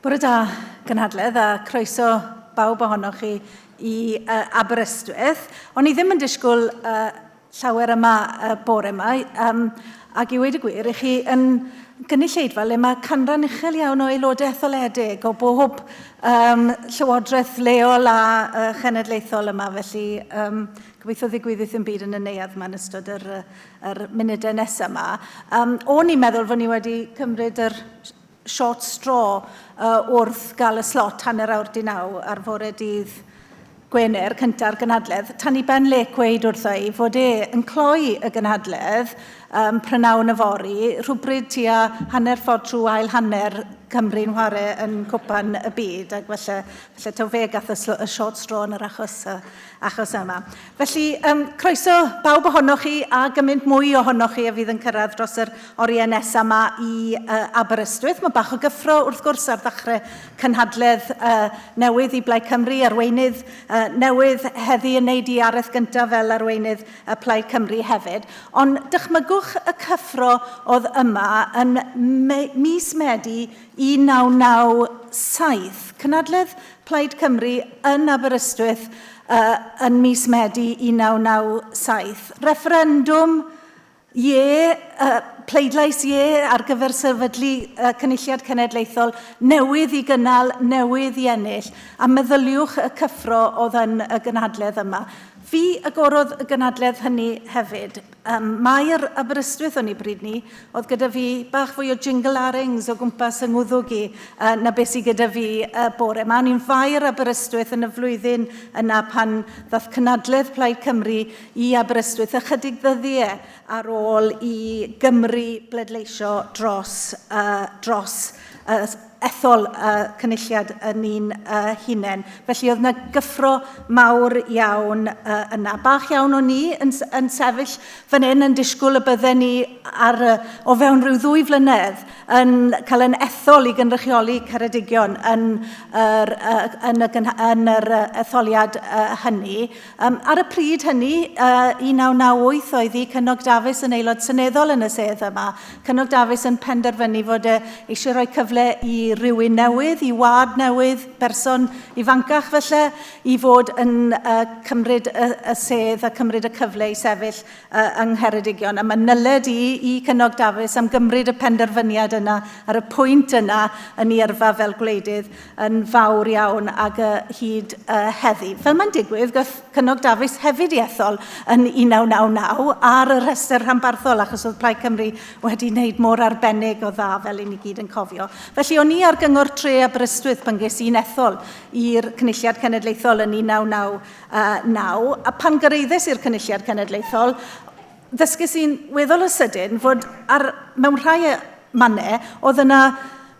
Bore da, gynhadledd, a croeso bawb ohonoch chi i Aberystwyth. O'n i ddim yn disgwyl llawer yma bore yma, ac i weud y gwir, i chi yn gynulleidfa le mae canran uchel iawn o aelodau etholedig o bob llywodraeth leol a chenedlaethol yma, felly gobeithio ddigwyddith yn byd yn y neuadd yma yn ystod yr munudau nesaf yma. O'n i'n meddwl fod ni wedi cymryd yr short straw wrth gael y slot 9:30 ar fore dydd Gwener cynta'r gynhadledd, tan i Ben Lake gweud wrtho i fod e yn cloi y gynhadledd prynawn yfory, rhywbryd tua hanner ffordd trwy ail hanner Cymru'n chwarae yn Cwpan y Byd, ac falle taw fe gath y short straw yn yr achos yma. Felly, croeso bawb ohonoch chi a gymaint mwy ohonoch chi a fydd yn cyrraedd dros yr oriau nesaf yma i Aberystwyth. Mae bach o gyffro wrth gwrs ar ddechrau cynhadledd newydd i Blaid Cymru, arweinydd newydd heddi yn neud i araith gyntaf fel arweinydd Plaid Cymru hefyd. Ond dychmygwch y cyffro oedd yma yn mis Medi 1997. Cynhadledd Plaid Cymru yn Aberystwyth yn mis Medi 1997. Refferendwm ie, pleidlais ie ar gyfer sefydlu Cynulliad Cenedlaethol newydd i gynnal, newydd i ennill, a meddyliwch y cyffro oedd yn y gynhadledd yma. Fi agorodd y gynhadledd hynny hefyd. Maer Aberystwyth o'n i bryd ni, oedd gyda fi bach fwy o jingle arings o gwmpas yng ngwddwg i na beth sydd gyda fi bore yma. O'n i'n faer Aberystwyth yn y flwyddyn yna pan ddath cynhadledd Plaid Cymru i Aberystwyth ychydig ddyddiau ar ôl i Gymru bleidleisio dros ethol cynulliad yn un hunain. Felly oedd yna gyffro mawr iawn yna. Bach iawn o'n i yn sefyll fan hyn yn disgwyl y bydden ni o fewn rhyw 2 flynedd yn cael yn ethol i gynrychioli Ceredigion yn yr etholiad hynny. Ar y pryd hynny, 1998 oedd hi, Cynog Dafis yn aelod seneddol yn y sedd yma. Cynog Dafis yn penderfynu fod e eisiau rhoi cyfle i rywun newydd, i wad newydd, berson ifancach felly, i fod yn cymryd y sedd a cymryd y cyfle i sefyll yng Ngheredigion. A mae nyled i Cynog Dafis am gymryd y penderfyniad yna ar y pwynt yna yn ei yrfa fel gwleidydd yn fawr iawn ag hyd heddi. Fel mae'n digwydd, gath Cynog Dafis hefyd i ethol yn 1999 ar y rhestr rhanbarthol achos oedd Plaid Cymru wedi wneud mor arbennig o dda fel i ni gyd yn cofio. Felly o'n i ar Gyngor Tre Aberystwyth pan ges i'n ethol i'r Cynulliad Cenedlaethol yn 1999, a pan gyrhaeddes i'r Cynulliad Cenedlaethol, ddysges i'n weddol o sydyn fod mewn rhai mannau oedd yna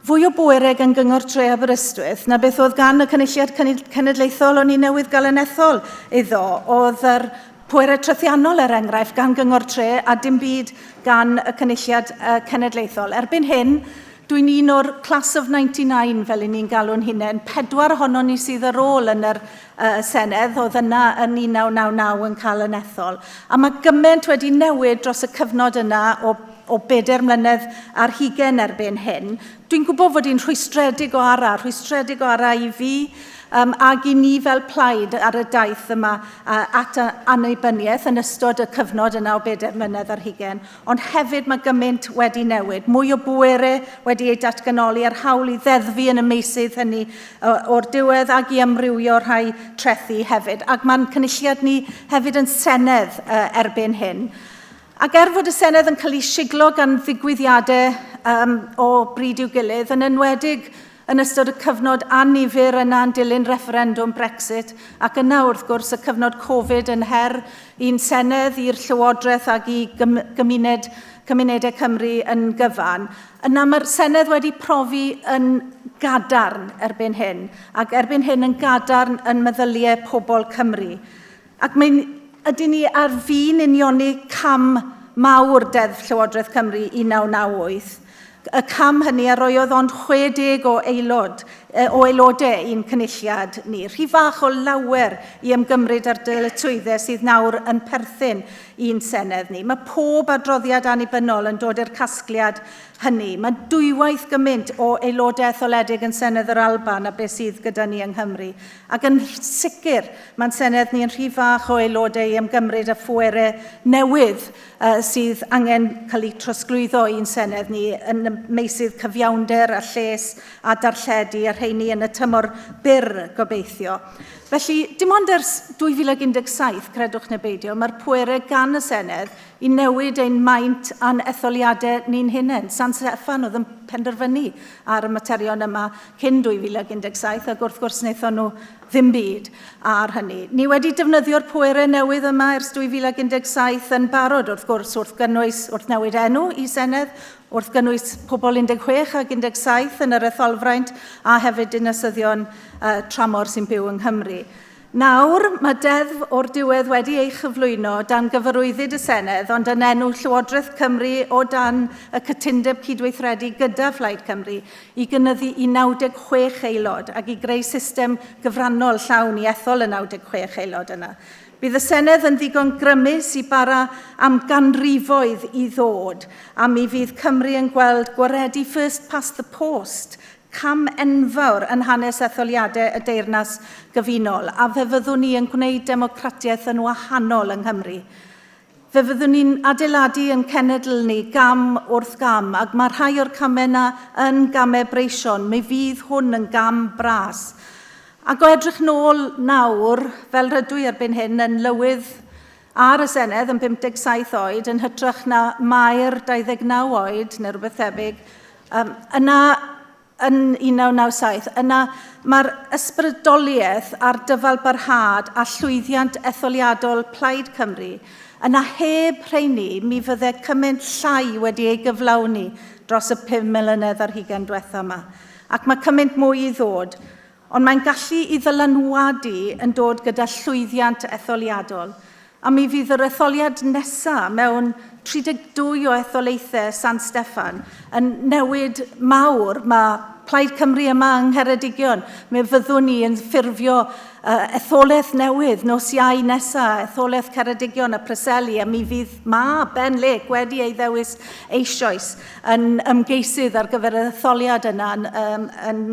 fwy o bwerau gan Gyngor Tre Aberystwyth na beth oedd gan y Cynulliad Cenedlaethol o'n i newydd gael yn ethol iddo. Oedd yr pwerau trethiannol, er enghraifft, gan Gyngor Tre a dim byd gan y Cynulliad Cenedlaethol. Erbyn hyn, dwi'n un o'r Class of 99, fel i ni'n galw'n hunain. 4 ohonon ni sydd ar ôl yn yr Senedd, oedd yna yn 1999 yn cael yn ethol. A mae gymaint wedi newid dros y cyfnod yna o 24 mlynedd erbyn hyn. Dwi'n gwybod fod hi'n rhwystredig o ara, rhwystredig o ara i fi ag i ni fel plaid ar y daith yma at annibyniaeth yn ystod y cyfnod yna o 24 mlynedd, ond hefyd mae gymaint wedi newid. Mwy o bwerau wedi ei datganoli a'r hawl i ddeddfu yn y meysydd hynny o'r diwedd ag i amrywio rhai trethi hefyd. Ac mae'n cynulliad ni hefyd yn senedd erbyn hyn. Ac er fod y Senedd yn cael ei siglo gan ddigwyddiadau o bryd i'w gilydd, yn enwedig yn ystod y cyfnod annifyr yna yn dilyn refferendwm Brexit, ac yna wrth gwrs y cyfnod Covid yn her i'n Senedd, i'r Llywodraeth ac i gymunedau Cymru yn gyfan, yna mae'r Senedd wedi profi yn gadarn erbyn hyn, ac erbyn hyn yn gadarn yn meddyliau pobl Cymru. Ac ydyn ni ar fin unioni cam mawr Deddf Llywodraeth Cymru 1998. Y cam hynny a roiodd ond 60 o aelod, o aelodau i'n cynulliad ni. Rhy fach o lawer i ymgymryd â'r dyletswyddau sydd nawr yn perthyn i'n Senedd ni. Mae pob adroddiad annibynnol yn dod i'r casgliad hynny. Mae dwywaith gymaint o aelodau etholedig yn Senedd yr Alban a beth sydd gyda ni yng Nghymru. Ac yn sicr, mae'n Senedd ni yn rhy fach o aelodau i ymgymryd â phwerau newydd sydd angen cael eu trosglwyddo i'n Senedd ni yn y meysydd cyfiawnder a lles a darlledu a rheini yn y tymor byr gobeithio. Felly, dim ond ers 2017, credwch neu beidio, mae'r pwerau gan y Senedd i newid ein maint a'n etholiadau ni'n hunain. San Steffan oedd yn penderfynu ar y materion yma cyn 2017 ac wrth gwrs wnaethon nhw ddim byd ar hynny. Ni wedi defnyddio'r pwerau newydd yma ers 2017 yn barod wrth gwrs wrth gynnwys, wrth newid enw i Senedd, wrth gynnwys pobl 16 ac 17 yn yr etholfraint a hefyd dinasyddion tramor sy'n byw yng Nghymru. Nawr, mae deddf o'r diwedd wedi ei chyflwyno dan gyfarwyddyd y Senedd, ond yn enw Llywodraeth Cymru o dan y cytundeb cydweithredu gyda Phlaid Cymru i gynyddu i 96 aelod ac i greu system gyfrannol llawn i ethol y 96 aelod yna. Bydd y Senedd yn ddigon grymus i bara am ganrifoedd i ddod, a mi fydd Cymru yn gweld gwaredu first past the post, cam enfawr yn hanes etholiadau y Deyrnas Gyfunol, a fe fyddwn ni yn gwneud democratiaeth yn wahanol yng Nghymru. Fe fyddwn ni'n adeiladu yn cenedl ni gam wrth gam, ac mae rhai o'r camau yna yn gamau breision. Mi fydd hwn yn gam bras. Ac o edrych nôl nawr, fel rydw i erbyn hyn yn lywydd ar y Senedd yn 57 oed, yn hytrach na Mair 29 oed, neu rhywbeth tebyg, yna yn 1997, yna mae'r ysbrydoliaeth a'r dyfalbarhad a llwyddiant etholiadol Plaid Cymru, yna heb rheini mi fydde cymaint llai wedi ei gyflawni dros y 5 mlynedd ar hugain diwetha yma. Ac mae cymaint mwy i ddod, ond mae'n gallu i ddylanwadu yn dod gyda llwyddiant etholiadol. A mi fydd yr etholiad nesaf mewn 32 o etholaethau San Steffan yn newid mawr. Mae Plaid Cymru yma yng Ngheredigion. Mi fyddwn ni yn ffurfio etholaeth newydd nos Iau nesaf, etholaeth Ceredigion a Preseli, a mi fydd ma Ben Lake wedi ei ddewis eisoes yn ymgeisydd ar gyfer yr etholiad yna yn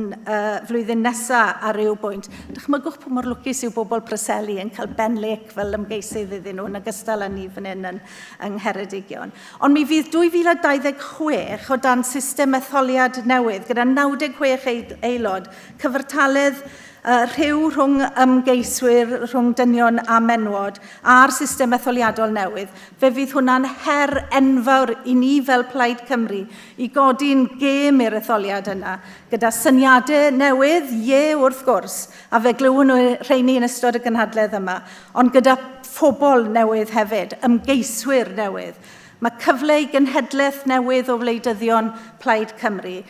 flwyddyn nesaf ar ryw bwynt. Dychmygwch pa mor lwcus yw bobl Preseli yn cael Ben Lake fel ymgeisydd iddyn nhw yn ogystal â ni fan hyn yng Ngheredigion. Ond mi fydd 2026 o dan system etholiad newydd gyda 96 aelod, cyfartaledd rhyw rhwng ymgeiswyr, rhwng dynion a menwod, a'r system etholiadol newydd. Fe fydd hwnna'n her enfawr i ni fel Plaid Cymru i godi'n gêm i'r etholiad yna, gyda syniadau newydd, ie wrth gwrs, a fe glywwn nhw rheini yn ystod y gynhadledd yma, ond gyda phobl newydd hefyd, ymgeiswyr newydd. Mae cyfle i genhedlaeth newydd o wleidyddion Plaid Cymru.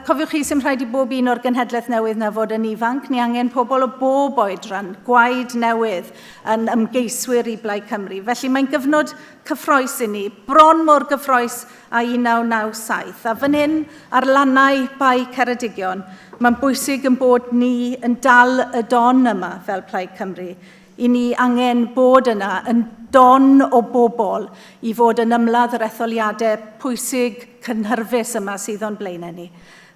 Cofiwch chi, sy'n rhaid i bob un o'r genhedlaeth newydd na fod yn ifanc. Ni angen pobl o bob oedran, gwaed newydd yn ymgeiswyr i Blaid Cymru. Felly mae'n gyfnod cyffrous i ni, bron mor gyffrous â 1997. A fan hyn, ar lannau Bae Ceredigion, mae'n bwysig yn bod ni yn dal y don yma fel Plaid Cymru. I ni angen bod yna yn don o bobl i fod yn ymladd yr etholiadau pwysig cynhyrfus yma sydd o'n blaenau ni.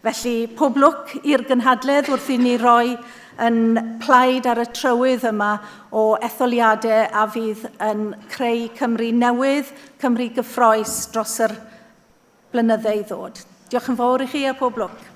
Felly, pob lwc i'r gynhadledd wrth i ni roi yn plaid ar y trywydd yma o etholiadau a fydd yn creu Cymru newydd, Cymru gyffrous dros yr blynydde i ddod. Diolch yn fawr i chi a pob lwc.